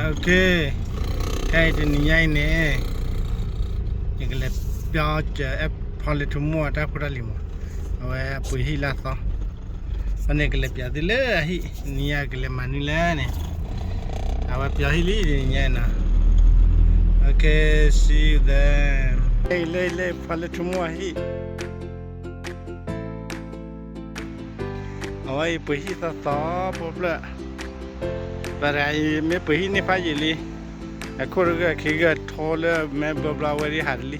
Okay, ခဲအံၤတနံၤညါအံၤန့ၣ် ယကလဲၤပျီစၢၤ အဲၣ်ဖီလ့ထူမိၢ်အတၢ်ဖိတၢ်လံၤမး, အဝဲပှ့ၤဟံၣ်လၢအသီ, အဃိန့ၣ်ကလဲၤပျးသုလၢအဟံၣ်, နံၤညါကလဲၤမၤနုၤလဲၣ်န့ၣ်, အဝဲပျီဟံၣ်လံတနံၤညါအံၤနီၤ, Okay, see you there. လၢလၢဖီလ့ထူမိၢ်အဟံၣ် အဝဲအံၤပှ့ၤဟံၣ်သီသီဖိဖျၢၣ်, ပှၤတဂၤအံၤမ့ၢ်ပှ့ၤဟံၣ်န့ၢ်ဖးယံာ်လံ, အခိၣ်တဂၢၢ်ခံဂၢၢ်ထီလၢမဲဘျီဘျီဝဲဒၣ်ဟးတလံ,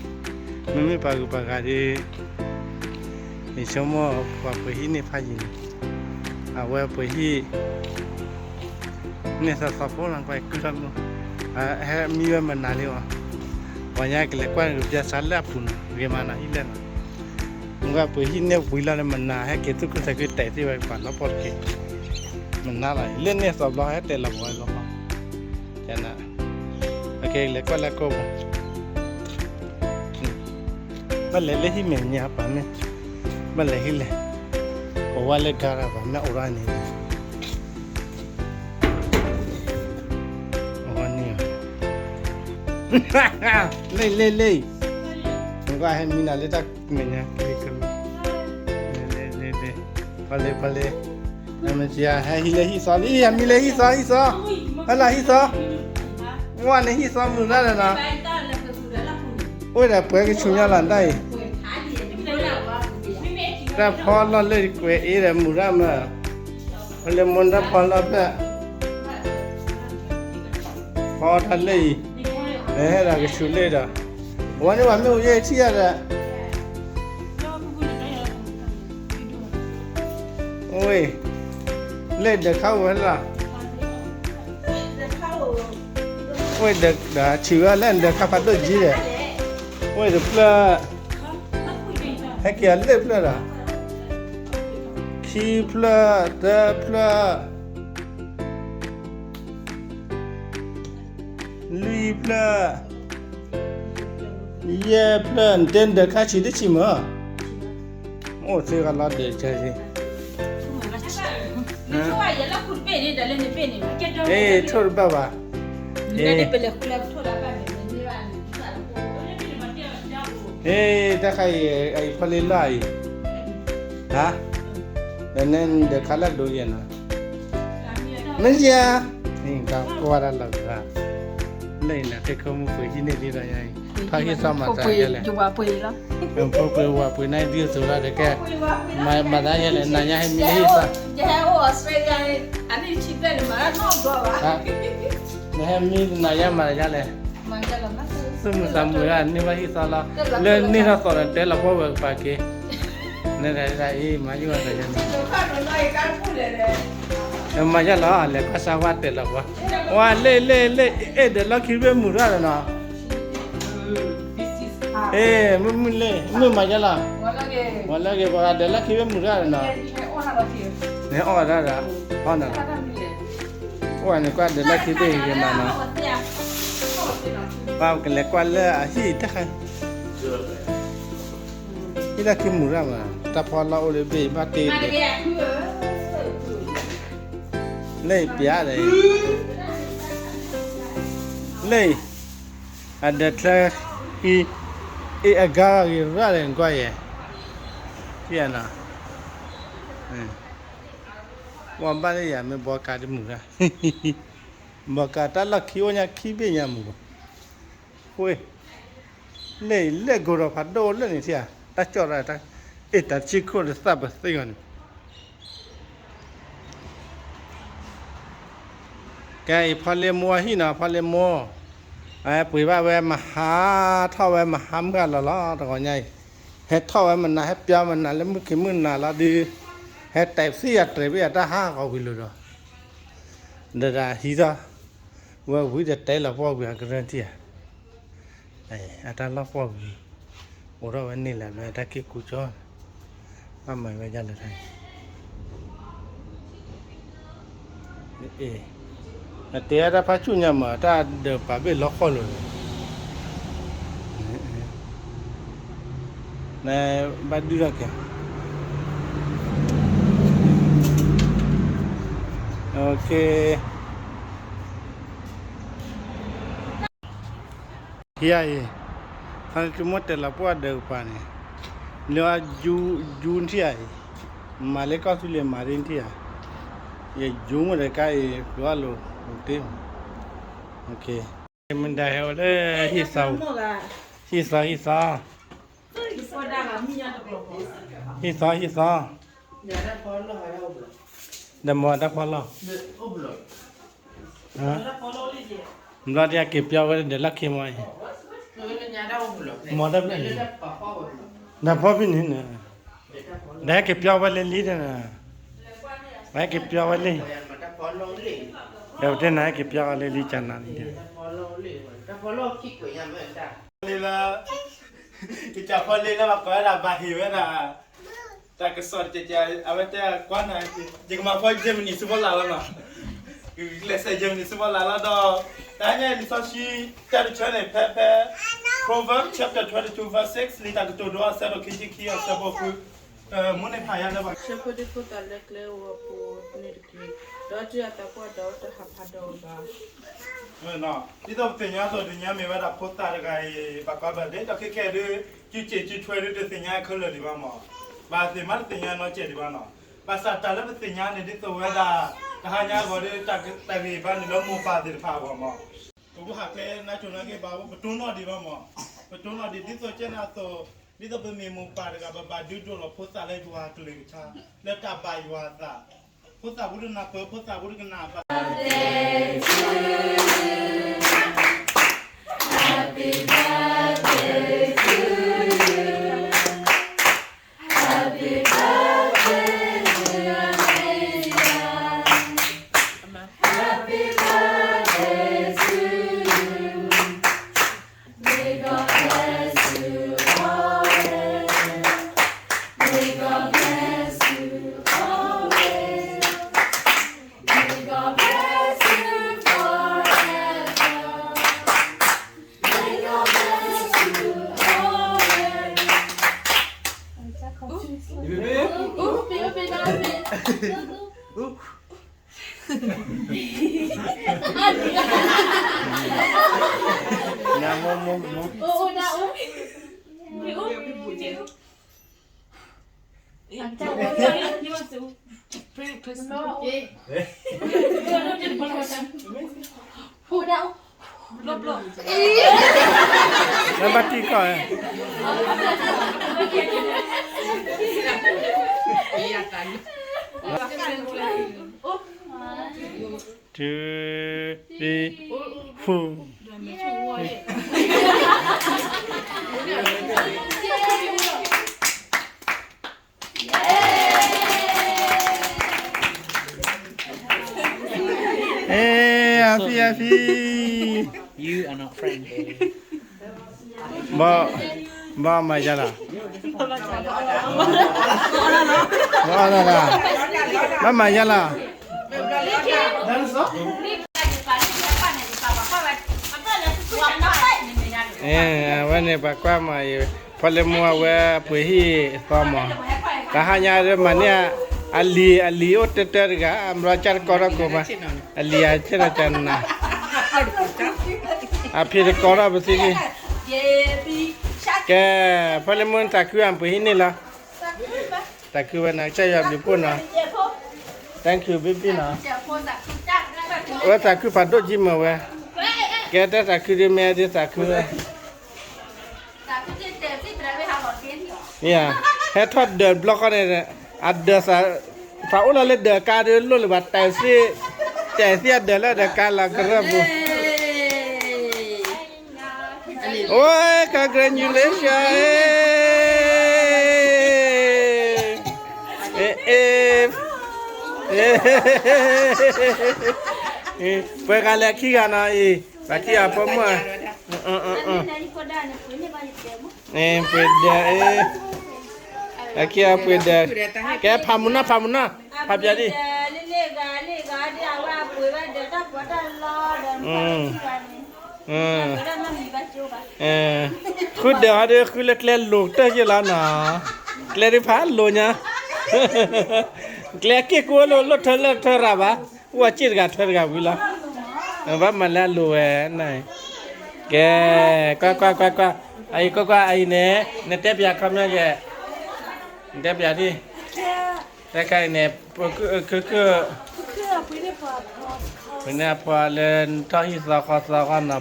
မ့မ့ၢ်ပှၤဂုၤပှၤဂၤဒီး ယဆိကမိၣ်ပှၤပှ့ၤဟံၣ်န့ၢ်ဖးယံာ်လံ, အဝဲပှ့ၤဟံၣ် န့ၢ်သီသီဖိလီၤ, ကွၢ်ကုၢ်ထီၣ်မုၢ်, ဟဲမံဝဲမနၤလံအီၤ, ပှၤညါကလဲၤကွၢ်ကပျၢၤစးလၢအပူၤနီၤ, ဂ့ၤမးနီၤ ဟံၣ်လၢနီၤ, မ့ၢ်ကွၢ်ပှ့ၤဟံၣ်န့ၢ်ဝံၤလီၤလၢမနၤ ဟဲက့ၤသူၣ်ခုသးခုတဲာ်သ့ၣ်ဝဲကပၤလီၤပှီၢ်တက့ၢ်, မနၤလီၤ, လၢန့ၢ်သီဘျီဟဲတဲာ်လီၤပှီၢ်လီၤပှီၢ်, ကန လဲၤကွၢ်လၢကိၢ်ပူၤ ဘၣ်လဲၤလၢဟံၣ်မဲာ်ညါပာ်မ့ၢ်, ဘၣ်လဲၤဟံၣ်လဲၣ်, ပဝဲလၢကါရၤပာ်မ့ၢ်အိၣ်ရၣ်န့ၣ်, အဝဲန့ၣ်, လ့လ့လ့, နကွၢ်ဟဲမံနၤလၢတၢ်မဲာ်ညါ, လ့လ့လ့, ဖီလ့ဖီလ့, ဟဲမံလၢဟံၣ်သီလံ, ဟဲမံလၢဟံၣ်သီဟံၣ်သီ, ဟဲလၢဟံၣ်သီ, ဝဲန့ၣ်ဟံၣ်သီမုာ်ရၣ်လီၤနီၤ အိၣ်ဒီးပှဲၤကဆူညါလီၤတၢ်အံၤ, တၢ်ဖီလီၢ်လၢကွဲးအ့ဒီးမုာ်ရၣ်မး, ဖီလ့မိၢ်တၢ်ဖီလီၢ်ဖျၢၣ်, ဖီတၢ်လၢအံၤ, ဟဲဒီးကဆူလ့ဒီး, အဝဲန့ၣ်ပှၤမ့ၢ်အိၣ်ယဲၢ်ထံၣ်ယၤဒီး ဝ့ၢ်, လၢဒၢးခါအိၣ်ဝဲလီၤ, ဝ့ၢ်ဒီးဆံးဝဲလၢဒၢးခါဖးဒိၣ်ကံဒီး, ဝ့ၢ်တဖျၢၣ်, ဟဲက့ၤအလၢဖျၢၣ်ဒီး, ခံဖျၢၣ်, သၢဖျၢၣ်, လွံၢ်ဖျၢၣ်, ယဲၢ်ဖျၢၣ်, နတဲဒၢးခါဆံးတဆံးမး, အိၣ်သ့ဂၤလီၤဒၢးခါဆံး, ထိၣ်တဘၣ်ဘၣ်, တၢ်ခါအံၤ အံၤဖီလ့လၢအံၤ, ဒီးနဲဒၢးခါလၢဒိယဲၢ်နီၤ, မ့ၢ်ယဲၢ်, ကကွၢ်တၢ်လီၤကဂၤ, လၢအံၤန့ၣ် သ့ၣ်ခိၣ်မုၣ်ပှ့ၤဟံၣ်န့ၢ်ဒ်ဒီးယၤအံၤ, ထီၣ်ဟံၣ်သီမၤသးယဲလဲၣ်, ဖိပှ့ၤဝၤပှ့ၤန့ၣ်ဒ်သိးလီၤတကဲ, မၤသးယဲလဲၣ် နၤညါဟဲမံလၢဟံၣ်သီ, နဟဲမံနၤညါမၤသးယဲလဲၣ်, သူၣ်မုာ်သးမုာ်ဒၣ်န့ၢ်ဘၣ်ဟံၣ်သီလီၤ, လၢန့ၢ်ထီၣ်သီဒီးတဲလီၤပှီၢ်ဝဲကပၤက့ၤ, နတၢ်အံၤမၤယုၢ်ဝဲသးယဲန့ၣ်, မၤယဲလီၤ လဲၤကွၢ်စၢ်ဝဲတဲလီၤပှီၢ်, ဝဲလ့လ့လ့ အဲၣ်ဒိးလီၢ်ခံဘ့ၣ်မုာ်ရၣ်လီၤနီၤ, အ့ မုၢ်မုၢ်လ့ မုၢ်မၤယဲလီၤ, ဝဲလၢဂ့ၤ ပှၤဒိးလီၢ်ခံဘ့ၣ်မုာ်ရၣ်လီၤနီၤ, နအီၣ်ဝဲဒၣ်ဒီး, ဟီနီၤ, အိၣ်ဝဲန့ၣ်ကွၢ်ဒိးလီၢ်ခံဘ့ၣ်ဂ့ၤမးနီၤ, ပကလဲၤကွၢ်လၢအဟံၣ်တခါ, ဟံၣ်လၢခံမုာ်ရၣ်မး, တၢ်ဖီလီၢ်အိၣ်လၢဘ့ၣ်ဘၣ်တ့ၢ်ဒဲး, လၢပျးဒီး, လၢ အဒၢးချၢခံ, အ့ၣ်အဂၤဂ့ၤရၣ်လဲၣ်နကွၢ်ယဲၢ်, ထံၣ်ဧါနီၤ, ဝဲဘၣ်လၢယၤမ့ၢ်ဘီကါတမုာ်ရၣ်, ဘီကါတၢ်လီၢ်ခံအိၣ်ညါခံဘ့ၣ်ညါမုာ်ဘၣ်, ဃ့, လၢ လၢကိးဒီးဖးဒိၣ်လၢန့ၣ်ထံၣ်ဧါ, တၢ်ကၠီၣ်တၢ်, အ့ၣ် တၢ်ဆံခိၣ်တသၣ်ပသ့ဂီၢ်န့ၣ် ကဲအံၤဖီလ့မိၢ်အဟံၣ်နီၤ, ဖီလ့မိၢ်, ပှ့ၤဘၣ်ဝဲမဟါ, ထီၣ်ဝဲမဟါမုၢ်လီၤလီၤ တဂီၤညါအံၤ, ဟဲထီၣ်ဝဲမနၤ ဟဲပျီမနၤလၢမုၢ်ခံမုၢ်နၤလီၤဒုး, ဟဲတဲာ်သ့ၣ်ယၤတြဲၤဘၣ်ယၤတၢ်ဟးဂီၤဝံၤလိာ်ဒီး, ဒီးဒၣ်ဟံးထီၣ်, ဝဲဝံၤဒီးတဲလီၤပှီၢ်ဝံၤအကရၢၢ်ထံၣ်ဧါ အတၢ်လီၢ်ပှီၢ်ဝံၤ, အိၣ်ထီၣ်ဝဲန့ၣ်လၢအတၢ်က့ၢ်ကူကၠီ, ဘၣ်မၤဝဲဒ်လဲၣ်တၢ်, အ့ၣ်, အတဲအတၢ်ဖးဆူၣ်ညါမး တၢ်ဒၢးပာ်ဘ့ၣ်လီၤဃီလိာ်, နဘၣ်ဒုၣ်ထီၣ်က့ၤ, အိၣ်ခ့. ဟံၣ်အံၤ, သးနကမိၣ်တဲလီၤပှၢ်ဒၢးကပၤန့ၣ်, လၢအယူထံၣ်ဧါအံၤ, မၤလၢကီၢ်သူလ့ၤမၤဒ်ထံၣ်ဧါ, ယယူမ့ၢ်တကါအံၤ ပျိအလိၤ, တ့ၢ်, မ့ၢ်ဒၣ်ဟဲအိၣ်လၢဟံၣ်သီ, ဟံၣ်သီ ဟံၣ်သီ, ဟံၣ်သီ ဟံၣ်သီ, ဒီးမ့ၢ်တၢ်ဖီလီၢ် ဘျီဒ်အက့ၤပျီဝဲဒီးလၢခံမီၤအံၤ, မ့ၢ်တၢ်ဖီဖဲန့ၣ်န့ၣ်, ဒီးဟဲက့ၤပျီဝဲလၢလံန့ၣ်, ဟဲက့ၤပျီဝဲလံ, ဒီးပတဲနၤဟဲက့ၤပျီဝဲလၢလံကနၤလံ, လၢ ယကဖီလ့လၢဘၣ်ကိးဝဲဒၣ်ဘၣ်ဟ့ၣ်ဝဲဒၣ် တၢ်ကစီၣ်တကဲးကဲး အဝဲတဲကွၢ်နၤ, ယကမၤဖီ Germany ဆူဖီလာ်လီၤနီၤ, ကကျဲးစၢး Germany ဆူဖီလာ်လီၤဒီး တဟါညါအံၤ လံာ်စီဆှံတၢ်တဆၢန့ၣ် ဖဲဖဲ Proverbs chapter twenty-two verse six လံာ်တၢ်ကတိၤဒိအဆၢဒိၣ်ခံဆံခံအဆၢဖိဃု, မူန့ၣ်ဖးယါလၢဘၣ် ဆၢဖိဒိၣ်ဖိသၣ်လၢကျဲဧိၤအပူၤန့ၣ်တက့ၢ်, ဒီးတုၤအသးပှၢ်ဒီးတဟးဖးဒီးအီၤဘၣ်. ဒ်သိးပသ့ၣ်ညါအသိး တနံၤညါမ့ၢ်ဝဲဒၣ်ဖိသၣ်တဂၤအံၤ ဘၣ်ကွၢ်ဘၣ်ဒဲး ဒီးခဲကဲဒုး စုစ့ၣ်စုထွဲဒုး တသ့ၣ်ညါခဲလၢာ်ဒံးဘၣ်မး, ဘၣ်သ့ၣ်မးတသ့ၣ်ညါနီတစဲးဒံးဘၣ်နီၤ, ဘၣ်ဆၣ်တၢ်လၢပသ့ၣ်ညါန့ၣ် ဒ်သိးဝဲဒၣ် တဟါညါအဂီၢ်ဒီး တၢ်ဂ့ၢ်ဘၣ်န့ၣ်လၢမိၢ်ပၢ်သ့ၣ်တဖၣ်အဂီၢ်မး, ပကဟးကျဲနါစိၤနာ်က့ဘၣ် ပတိၢ်နီၣ်ဒံးဘၣ်မး, ပတိၢ်နီၣ်ဒံး ဒ်သိးကဲနၤအသိး, ဒ်သိးပမ့ၢ်မိၢ်ပၢ်တဂၤ ပဘၣ်ဒုးဒိၣ်လီၤဖိသၣ်လၢယွၤအကလုၢ်ကထါ, လၢတၢ်ဘၣ်ယွၤအသး, ဖိသၣ်ဘူးတနၢ်ပၢၢ် ဖိသၣ်ဘူးတကနၣ်ဘၣ်.နဘၣ်တံၢ်ကီၢ်ဧါ. Happy, happy. ဘၣ်မၤယၤလီၤ. ဘၣ်မၤယၤလီၤ. အဝဲန့ၣ် ပှၤကွၢ်မၤအံၤ, ဖီလ့မိၢ်အဝဲပှ့ၤဟံၣ်သီမး, တဟါညါဒ်မၤန့ၢ်, အလံၤ အလံၤအိၣ်တၢတၢတဂၤ အမရီကၢ်တကီထီၣ်ကိးမး, အလံၤအဆ့ၣ်နီၤကနၤ, အဖံးတကီထီၣ်ပသံ, ကဲ, ဖီလ့မိၢ်နသးခုအပှ့ၤဟံၣ်န့ၣ်လီၤ. သးခုဝဲနီၤ, ကစၢ်ယွၤဘျုးဖှိၣ်နီၤ, thank you ဘံၣ်ဘံၣ်နီၤ, ဝဲသးခုဖးဒိၣ်ကံမ့ၢ်ဝဲ, ကဲတဲသးခုဒ်မ့ၢ်ဒ်သးခုဝဲ ဟဲထီၣ်ဒၢးတဘျီဃီန့ၣ်, အဒၢးသး, သးအိၣ်လီၤလၢဒၢးကါဒ်လိၣ်လၢၤဘၣ်, တၢ်သ့ၣ်, တၢ်သ့ၣ်အဒၢးလၢဒၢးကါလီၤကရၢၢ်ပူၤ, အိ congratulation, ပှဲၤဂၤလဲၤခံဂၤနီၤအံၤ, ပှၤခံဂၤဖိမုၣ်, ပှဲၤဒၢး, အခံဂၤပှဲၤဒၢး, ကဲဖးမုၢ်နီၤ ဖးမုၢ်နီၤ, ဖးပၠးဒံး ဃုဒၢးဟီဒ်ဃုလၢကျဲလိၤတၢ်ယ့ၢ်လီၤနီၤ, ကျဲဒ်ဖးလိၤညါ, ကျဲက့ၢ်ကိၢ်လိၤလိၣ်ထၢလၢထၢရၤဘၣ်, အိၣ်အစ့ၣ်တဂၤထွဲတဂၤဝံၤလီၤ, ဘၣ်မၤလၢအလိၤဝဲန့ၣ် ကဲ, ကွၢ်ကွၢ်ကွၢ်ကွၢ်, အအံၤကွၢ်ကွၢ် အအံၤန့ၣ် နတဲပၠးခီပညီကဲ, နတဲပၠးဒ်, တခါအံၤန့ၣ် ပခုခု, ပှ့ၤန့ၢ်အဖီလၢနထီၣ်ဟံၣ်သီဃီသီဃီနီၤ,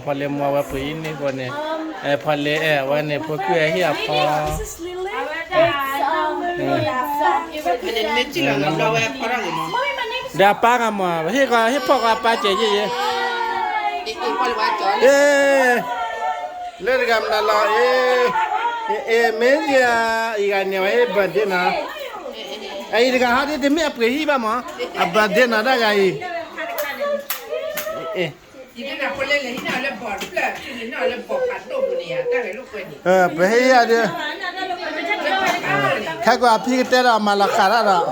ဖီလ့မိၢ်ဝဲပှ့ၤဟံၣ်န့ၢ်ဃိန့ၣ်, ဖီလ့အဲၣ်ဝဲန့ၣ် ဖိခုအဲၣ်ဟံၣ်အဖီ ဒီးအပၢ်ဂၤမး ဟ့ၣ်ဃီ ဟ့ၣ်ဖီၣ်ဃီအပၢ်စဲးယဲၢ်ယဲၢ်, လၢတဂၤမနုၤလီၤ, အ့, မ့ၢ်ယၤ, အံၤဂၤန့ၣ် ဝဲဟ့ၣ် birthday နီၤ, အအံၤတဂၤဟီဒ်တမ့ၢ်အပှ့ၤဟံၣ်ဘၣ်မး, အ birthday နီၤ တၢ်ဂၤအံၤ ပဟ့ၣ်ယၤဒ်, ခဲကွၢ်အဖံကတဲဒီးမၤလီၤဃာ်တၢ်ဒီး,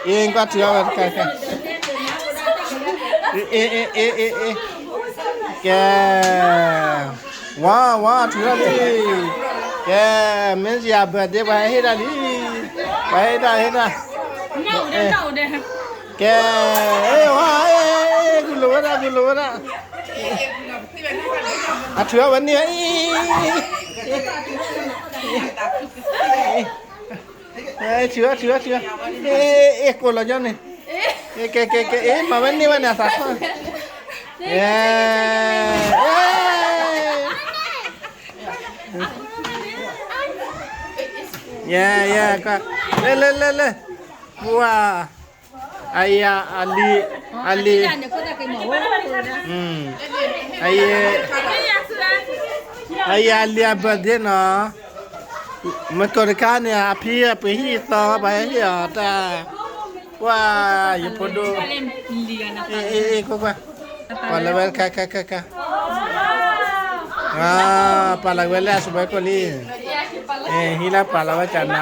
အ့ ကွၢ်ထုးအီၣ်ဝဲတခါခဲ, အ့ အ့ အ့ အ့ အ့ ကဲ, ဝါ ဝါ ထုးထီၣ်လံ, ကဲ, မ့ၢ်ယၤ birthday ပှၤဟဲဟ့ၣ်တၢ်လံ, ပှၤဟ့ၣ်တၢ်ဟ့ၣ်တၢ်, ကဲ, ဝါ, ဂုာ်လိာ်ဝဲဒၣ် ဂုာ်လိာ်ဝဲဒၣ်, အထုးအီၣ်ဝဲန့ၢ်ဝဲ, ထုးအီၣ် ထုးအီၣ် ထုးအီၣ်, အ့ ကိးလီၤညီန့ၣ်, ကဲ ကဲ ကဲ အ့ မၤဝဲန့ၢ်ဝဲန့ၣ် အသးထီၣ်, ယဲ ယဲ လၢ လၢ လၢ ပှၤ အယၤ အလံၤ အလံၤ, အယၤ အလံၤအ birthday နီၤ, မ့ၢ်ကိးတခါန့ၣ် အဖံအပှ့ၤဟံၣ်သီ ပှၤဟဲဟ့ၣ်အီၤတၢ်, ပှၤ ယဖိဒိၣ်, အ့ ကွၢ်ကွၢ်, ပာ်လီၤဝဲတခါ ခါ ခါ ခါ, ပာ်လီၤဝဲလၢအစပွဲခိၣ်လံ, ဟံးလၢပာ်လီၤဝဲကနၤ,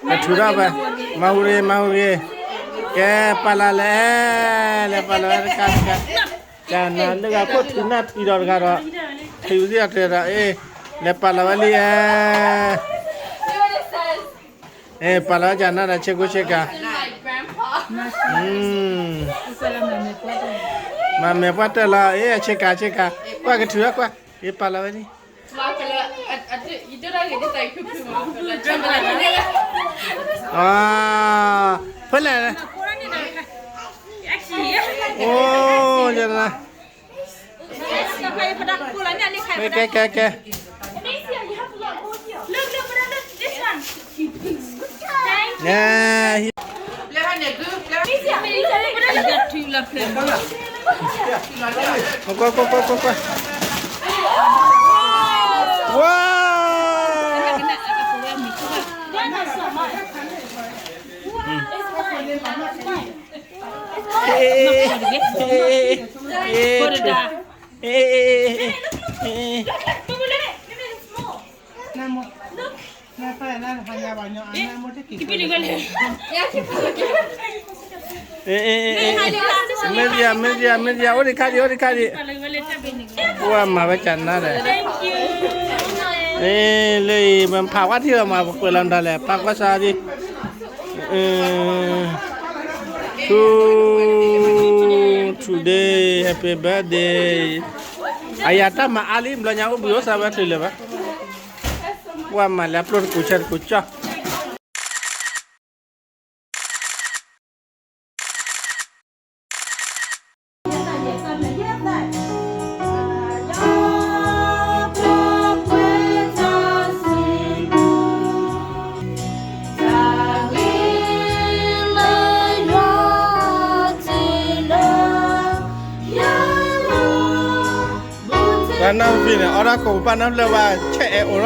ကထုးထီၣ်ဝဲ, မၤဟူးဂ့ၤ မၤဟူးဂ့ၤ, ကဲ ပာ်လီၤလဲၣ်, လဲၤပာ်လီၤဝဲတခါ တခါ, ကနၤလၢဂၤခိၣ်ထံးနၢ်ထံးဒီးတဂၤဒီး, ထံးဝံၤသ့ၣ်အီၤတဂၤဒီး အ့ လဲၤပာ်လီၤဝဲလံ, ပာ်လီၤဝဲကနၤဒီး ဆ့ကိဆ့ကၤ, မၤမဲာ်ပှၢ်တၢၢ်လီၤ, အ့ အဆ့ကၤ ဆ့ကၤ, ကွၢ်ကထုးလီၤ ကွၢ်, အ့ ပာ်လီၤဝဲလံ, ဖဲလဲၣ်, အိၣ် ကဲ ကဲ ကဲ ကဲ, ကွၢ် ကွၢ် ကွၢ် ကွၢ် ကွၢ်, ဝါ မ့ၢ်ယၤ မ့ၢ်ယၤ မ့ၢ်ယၤ အိၣ်ဒံးခါဒံး အိၣ်ဒံးခါဒံး, ပှၤမၤဝဲကနၤဒီး, လၢအံၤ ပဖးဝဲထံၣ်လီၤမး ပကွဲးလီၤမတၤလဲၣ် ပာ်ကွၢ်စၢ်ဒံး, to, today, happy birthday, အယၤတၢ်မၤအါလံ ဘျီညါအိၣ်ဘှံးအိၣ်သါဝဲချုးလၢၤဘၣ်, ပှၤမၤလၢအပျိၢ်တကူးဆၢတကူးကၠီၣ် တၢ်နၢ်ဖံန့ၣ် အီၣ်တၢ်ကိးပာ်နၢ်ဖျၢၣ်ဘၣ် ဆဲးအဲၣ်အိးထီၣ်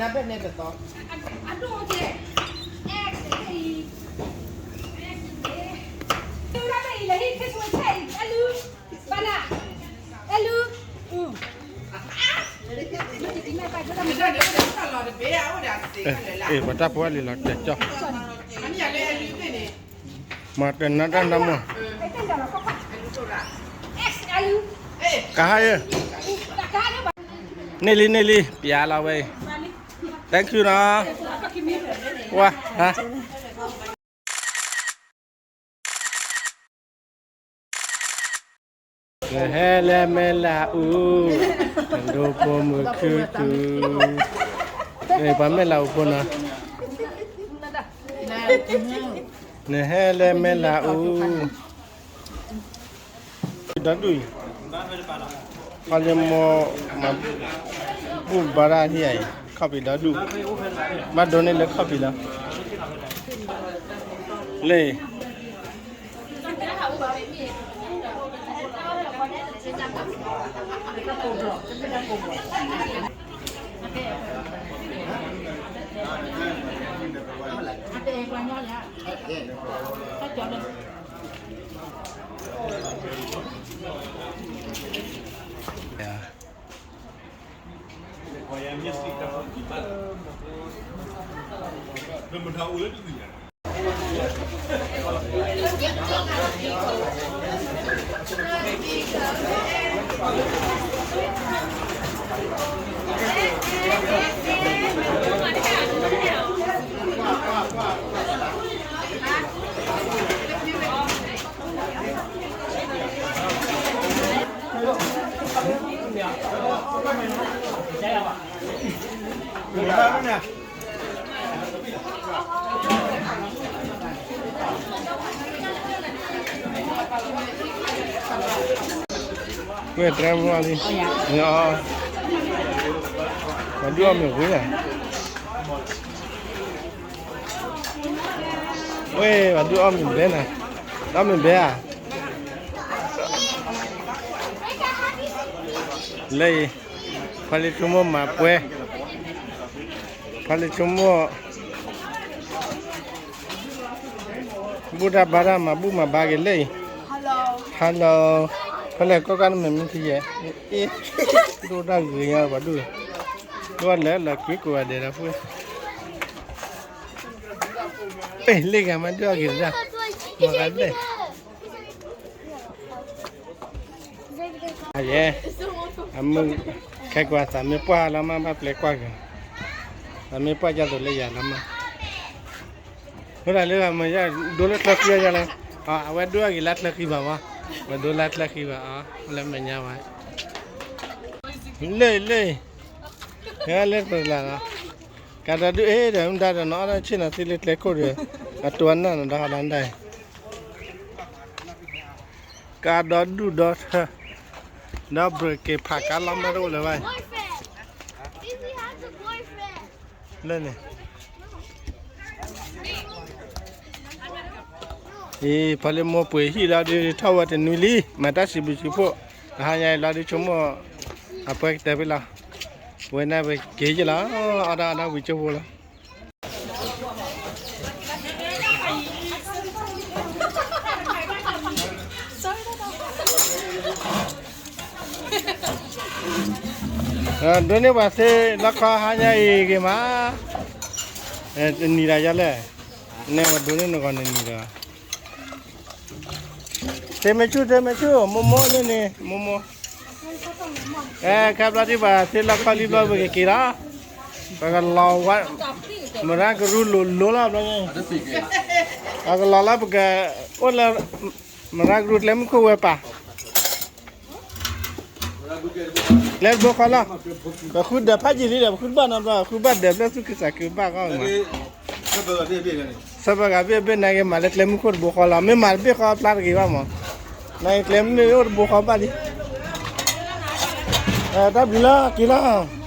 ဃီသးန့ၣ် တၢ်ဃးဒၢခိၣ်ဒီးနၤ ဟ့ၣ်အကလၢာ် အ့ ပှၤတၢ်ဖိအလံၤလီၤတဲာ်ကၠီၣ် မၤတနၢ်တၢ်နၢ်မုၢ်, ကဟါယဲ, န့ၢ်လံ န့ၢ်လံ ပျးလီၤဝဲအံၤ, thank you နီၤ, ဝါ, ဟါ နဟဲလၢမဲၢ်လးအူ, ဒိဖိမုၣ်ခုၣ်ခုၣ်, ပှၤမဲၢ်လးအူဖိနီၤ, နဟဲလၢမဲၢ်လးအူ, ဒီဒူၣ်အံၤ, ခီလ့မိၢ်မၤဘူၣ်ဘါတၢ်ဟံၣ်အံၤ, ခီၣ်ဖံးဒီဒူၣ်, ဘၣ်ဒိန့ၢ်လၢခီၣ်ဖံးလီၤ, လၢ ဝဲၢ်တြဲမီၢ်လံ, ပှၤဒုးအီၣ်မ့ၤဝံၤဧါ, ဝဲၢ်ပှၤဒုးအီၣ်မ့ၤဘဲနၤ, အီၣ်မ့ၤဘဲဧါ, လၢအံၤ, ဖီလ့ဆိကမိၣ်မၤပှဲၤ, ဖီလ့ဆိကမိၣ် ဘူၣ်တၢ်ဘါတၢ်မၤဘူၣ်မၤဘါက့ၤလၢအံၤ, hello, ဖဲလဲၣ်ကိးကါနမဲာ်မ့ၢ်ထံယဲၢ်, အ့, ဒိၣ်တၢ်ဂ့ၤညါပှၤဒုး, ဒိၣ်လၢလၢက့ၤကိးဂၤဒဲးဒီးဖု, လ့ၣ်ဂၤမၤဒုးအီၣ်က့ၤတဒၣ်, မၤဂၤလဲၣ် အယဲ, အမုၢ်, ခဲကွၢ်သးမ့ၢ်ပှၢ်လီၤမး ဘၣ်ပျဲကွၢ်က့ၤ, သးမ့ၢ်ပှၢ်ကၢ်သိးလၢယၤလီၤမး, ဝဲဒၣ်လၢမ့ၢ်ဒိလၢချၢဃံအီၤလဲၣ်, အဝဲဒိအဂ့ၤလၢချၢဃံဘၣ်မး, ဝဲဒိလၢချၢဃံဘၣ်အီၤ လၢမဲာ်ညါဝဲ, လၢလၢ, ဟဲလၢတလၢ်လီၤ, ကဒီးဒုးအ့ၣ်ဒီးမတၤဒီးနီၤ အီၣ်ဒၣ်ဆ့ၣ်နီၤသံလၢကျဲခိၣ်ဒီး, အတိၤအနၢ်နီၤဒီးဟးလီၤဒၣ် ကါဒီဒူၣ်ဒီထၢ, ဒီးဘြ့းက့ၤဖးကါလီၤမ့ၢ်တအိၣ်လၢၤဘၣ်, လၢန့ၣ်, အံၤ ဖီလ့မိၢ်ပှ့ၤဟံၣ်လီၤဒုး ထီၣ်ဝဲတနွံလံ မၤတၢ်စံးဘျုးစံးဖှိၣ်, တဟါညါအံၤလီၤဒုးဆိကမိၣ်, အပှဲၤကတၢၢ်ဖဲလီၤ, ဝဲန့ၣ်ပက့ၤယ့ၢ်လီၤ, အီၣ်ဒၣ်အီၣ်ဒၣ်ဝံၤကၠိဖိလီၤ ဒိးန့ၢ်ပှၤသ့လီခီဟါညါအံၤဂ့ၤမး, နံၤဒီးယလဲၣ်, နဲဝဲဒိးန့ၢ်နဂီၢ်နနံၤဒီး, တဲမ့ၢ်ဆူၣ်တဲမ့ၢ်ဆူၣ် မိၢ်မိၢ်လၢန့ၣ် မိၢ်မိၢ်, အဲ ခဲဘျီဒ်ပှၤသ့လီခီလံဘျီပကက့ၤလီၤ, ပကလီၤဝဲ, မရါကရူၢ်လိၤလိၤလီၤဘျီ, ပကလီၤလၢပက, အိၣ်လၢ, မရါကရူၢ်ကျဲမုၢ်ခိၣ်ဝဲပၢ် ကျဲတဘိဃီလီၤ, ပဃုဒၢးဖးယံာ်လံဒီး ပဃုတဘၣ်နီတဘျီ, ပဃုဘၣ်ဒၢးဖျၢၣ်သူၣ်က့ၤသးက့ၤဘၣ်ဃီမး, ဆၢပၢၤဂၤဘ့ၣ်ဘ့ၣ်နၤက့ၤမၤလၢကျဲမုၢ်ခိၣ်တဘိဃီလီၤ, မ့ၢ်မၤတဘ့ၣ်ဃီဖျါတဂ့ၤဘၣ်မး, နၤက့ၤကျဲမုၢ်အိၣ်တဘိဃီဘၣ်လံ, တၢ်ဘျုးလီၤ က့ၤလီၤ